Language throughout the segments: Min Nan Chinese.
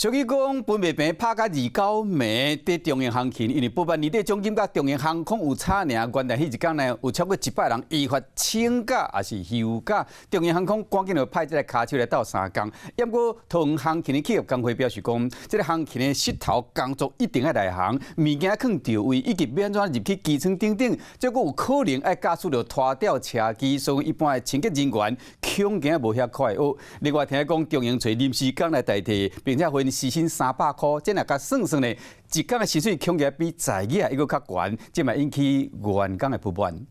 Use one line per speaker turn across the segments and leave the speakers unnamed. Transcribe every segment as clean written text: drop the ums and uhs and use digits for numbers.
俗語講，分袂平拍共二九暝，佇長榮航勤，因為報班年底獎金佮長榮航空有差爾，元旦彼一工呢，有超過100人依法請假抑是休假，長榮航空趕緊就派這个跤手來鬥相共。毋過桃園航勤的企業工會表示講，這个航勤的膝頭工作一定愛內行，物件囥著位，以及欲按怎入去機艙等等，這閣有可能愛駕駛著拖吊車機，所以一般的清潔人員恐驚無遐快學。另外聽講長榮揣臨時工來代替，並且分時薪300箍，這若共算算呢，一工的薪水恐驚比在業猶閣較懸，這嘛引起員工的不滿。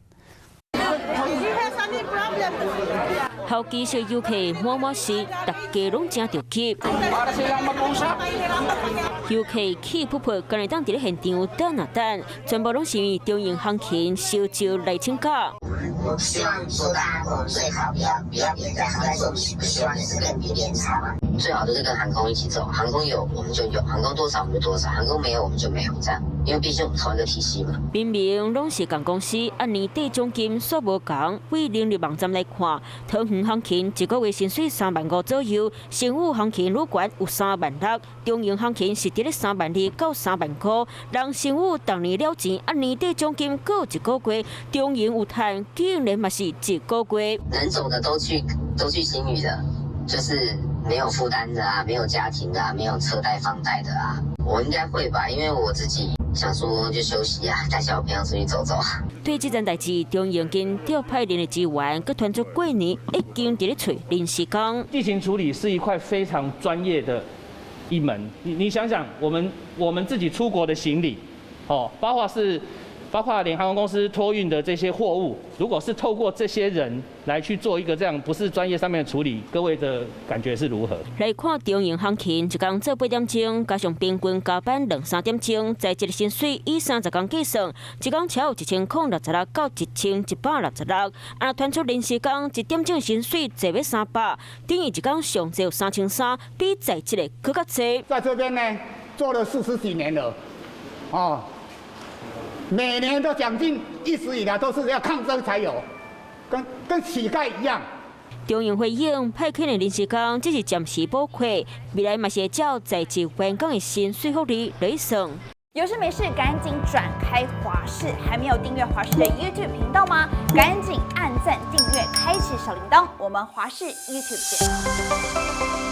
候機室遊客滿滿是，大家攏誠著急。遊客氣噗噗，敢會當佇咧現場等啊等，全部攏是因為長榮航勤受召來請假。
我希望說大家過最好，不要別人在好，但是我們不希望就是跟比別人差嘛。最好就是跟航空一起走，航空有我們就有，航空多少我們就多少，航空沒有我們就沒有，這樣，因為畢竟我們同一個體系嘛。
明明攏是仝公司，啊年底獎金煞無仝。對人力網站來看，桃園航勤一個月薪水3萬5左右，星宇航勤愈懸有3萬6，長榮航勤是佇咧3萬2到3萬塊。人星宇逐年了錢，啊年底獎金閣一個月，長榮有趁，竟然嘛是一個月。
能走的都去，都去星宇的，就是沒有負擔的啊，沒有家庭的啊，沒有車貸房貸的啊，我應該會吧，因為我自己想說就休息啊，帶小朋友出去走走。
對這件代誌，長榮跟調派人力資源，閣傳出過年已經佇咧揣臨時工。
地勤處理是一塊非常專業的一門，你想想，我們自己出國的行李，哦，包括連航空公司托運的這些貨物，如果是透過這些人來去做一個這樣不是專業上面的處理，各位的感覺是如何？
來看長榮航勤，一工做8點鐘，加上平均加班兩三點鐘，在職薪水以30工計算，一工超有1066到1166。啊，傳出臨時工一點鐘薪水坐欲300，等於一工上濟有3300，比在職的閣較濟。
在這邊呢，做了40幾年了，哦。每年的獎金一直以來都是要抗爭才有，跟乞丐一樣。
長榮回應派遣的臨時工只是暫時補缺，未來嘛是會照在職員工的薪水福利來算。
有事沒事趕緊轉開華視，還沒有訂閱華視的 YouTube 頻道嗎？趕緊按讚訂閱，開啟小鈴鐺。我們華視 YouTube 見。